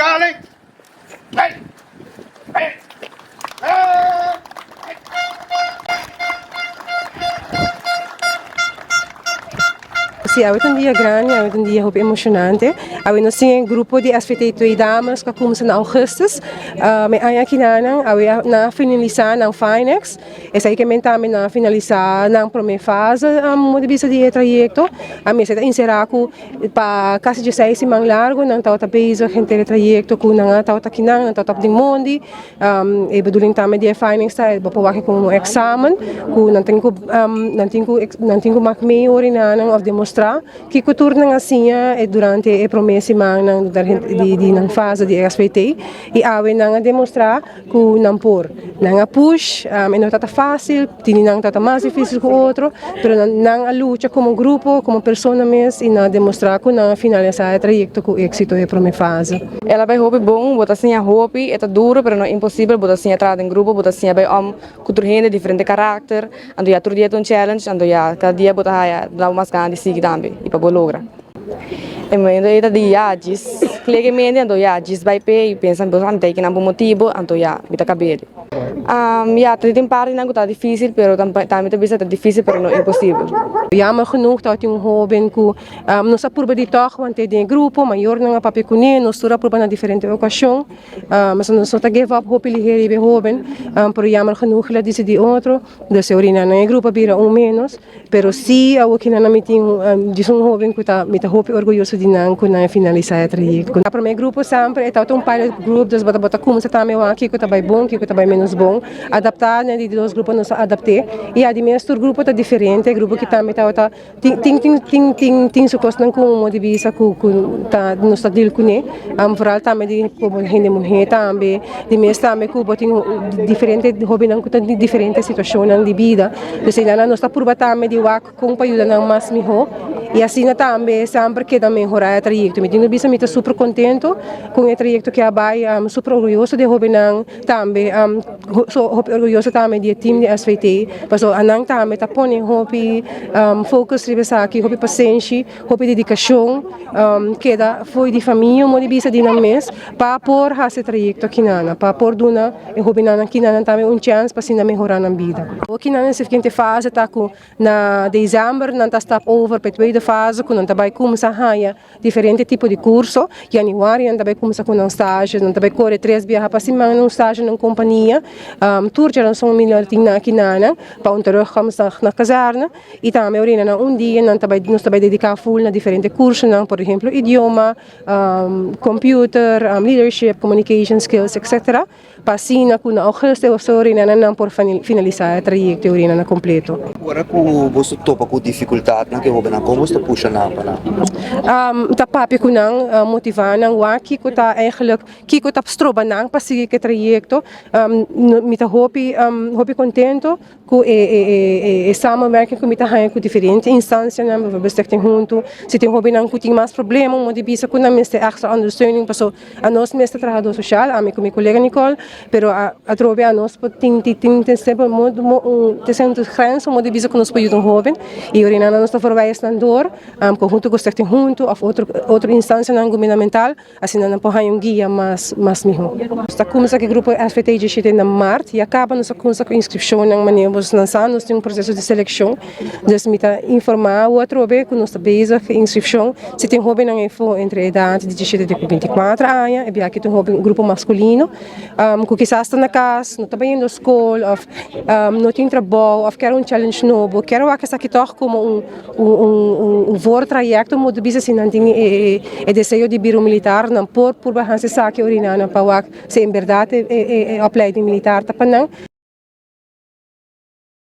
Herhaling. Hey! Hey! Hey! Sí, awe ta un dia grandi, awe ta un dia hopi emocionante. Awe nos tin e grupo di SVT Twee Dames ku a kumsa na augustus. E aña akinanan awe nan a finalisá nan Finex. Esei ke men tambe nan a finalisá nan promé fase modo di bisa di e trayekto. A mester ta enserá ku Pa kasi dieseis siman largu nan tabata bezig henter e trayekto ku nan a tabata kinan, nan tabata op den mondi. E bedoeling tambe di e findings ta bo por wak komo un eksamen ku nan tin ku nan tin ku nan tin ku mak mee ora nan òf demostrá kiko tur nan a siña durante e promé simannan di nan fase di SVT. I awe nan a demostrá ku nan por. Nan a push, e no tabata fásil, tini nan tabata mas difísil ku otro, pero nan a lucha komo grupo, komo persona mes i nan a demostrá ku nan a finalisá e trayekto ku éksito e promé fase. El a bai hopi bon, bo ta siña hopi, e ta duro pero no imposibel, bo ta siña traha den grupo, bo ta siña bai om ku tur hende, diferente karakter, anto ya tur dia ta un challenge, anto ya kada dia bo ta haya bo ta mas gana di sigui tambe i pa bo logra. E momento ei ta di ya djis klik e mente anto ya djis bai p'e i pensa bo mi ta kinan bo motibu anto ya mi ta kab'e. Ya ta tin partinan ku ta difisil pero tambe ta bisa ta difisil pero no imposibel. Jammer genoeg tabatin un hoben ku nos a purba di tòg want'é den e grupo, mayornan a papia kuné, nos tur a purba na diferente okashon. Pasobra nos no ta give up hopi lihe riba e hoben, pero jammer genoeg el a disidí otro, dus e orina nan e grupo a bira un ménos. Pero si awor ki nan a mi tin djis un hoben ku ta mi ta hopi orguyoso di nan ku nan a finalisá e trayekto. Na promé grupo semper e tabata un pilot group dus bo ta bo ta kumsa tambe wak kiko ta bai bon kiko ta bai menos bon. Adaptá na di dos grupo nos a adapt'é i adimes tur grupo ta diferente e grupo ki tambe tabata tin tin tin tin tin tin su kosnan ku un modo di bisa ku ku ta nos ta deal kuné vooral tambe di komo hende muhé tambe dimes tambe ku bo tin diferente hobennan ku ta den diferente situashonnan di bida. P'esei nan nos ta purba tambe di wak kon pa yuda nan mas mihó i asina tambe semper keda mehorá e trayekto. Mi tin ku bisa mi ta super kontento ku e trayekto ke a bai, super orguyoso di e hóbennan tambe, hopi orguyoso tambe di e tim di SVT pasobra anan tambe ta pone hopi focus riba esaki, hopi pasenshi, hopi dedikashon, keda fo'i di famia un modo di bisa di nan mes pa por hasi e trayekto akinan, pa por duna e hóbennan akinan tambe un chèns pa asina mehorá nan bida. Akinan e siguiente fase ta ku na desèmber nan ta stap over pa e tweede fase ku nan ta bai kuminsá haña diferente tipo di kurso. Yanüari nan ta bai kuminsá ku nan stage, nan ta bai kore tres biaha pa siman na un stage na un kompania. Tur djaranson mi lo tin nan akinan pa un terugkomstdag na kazèrne. I tambe orina nan un dia nan ta bai nos ta bai dediká ful na diferente kursonan, por ehemplo idioma, computer, leadership, communication skills etc. Pa asina ku na augustus of so orina nan nan por finalisá e trayekto e orina na kompleto. Ora ku boso topa ku difikultatnan ku e hobennan kon boso ta pusha nan pa nan? Ta papia ku nan, motivá nan wak kiko ta eigenlijk kiko ta stroba nan pa sigui ku e trayekto. Mi ta hopi hopi kontento Ku e samenwerking ku mi ta haña ku diferente instansianan, bijvoorbeeld Stichting Huntu, si tin hobennan ku tin mas problema, un modo di bisa ku nan mester èkstra ondersteuning, paso anos mes ta trahadó sosial, ami ku mi kolega Nicole, pero atrobe anos por tin tin tin semper un tin grens, un modo di bisa ku nos por yuda un hoben, i orinan nos ta verwijs nan door, konhunto ku Stichting Huntu òf otro otro instansianan gubernamental. Asina nan por haña un guia mas mas mihó. Nos ta kuminsá ku e grupo SVT djishete na mart i a kaba nos a kuminsá ku inskripshonnan manera boso nan sa nos tin un proseso di selekshon. Dus mi ta informá awo atrobe ku nos ta bezig ku inskripshon. Si tin hóbennan efo entre edat di djishete te ku binti kuater aña e biaha aki ta un hóben grupo maskulino ku kisas ta na kas no ta bayendo skol òf no tin trabou òf kier un challenge nobo kier wak esaki tòg komo un Un voortrajecto moet bisa si nan tin e deseo di bira un militar, nan por purba hansi esaki orina nan pa wak si en berdad e opleiding militar ta pa nan.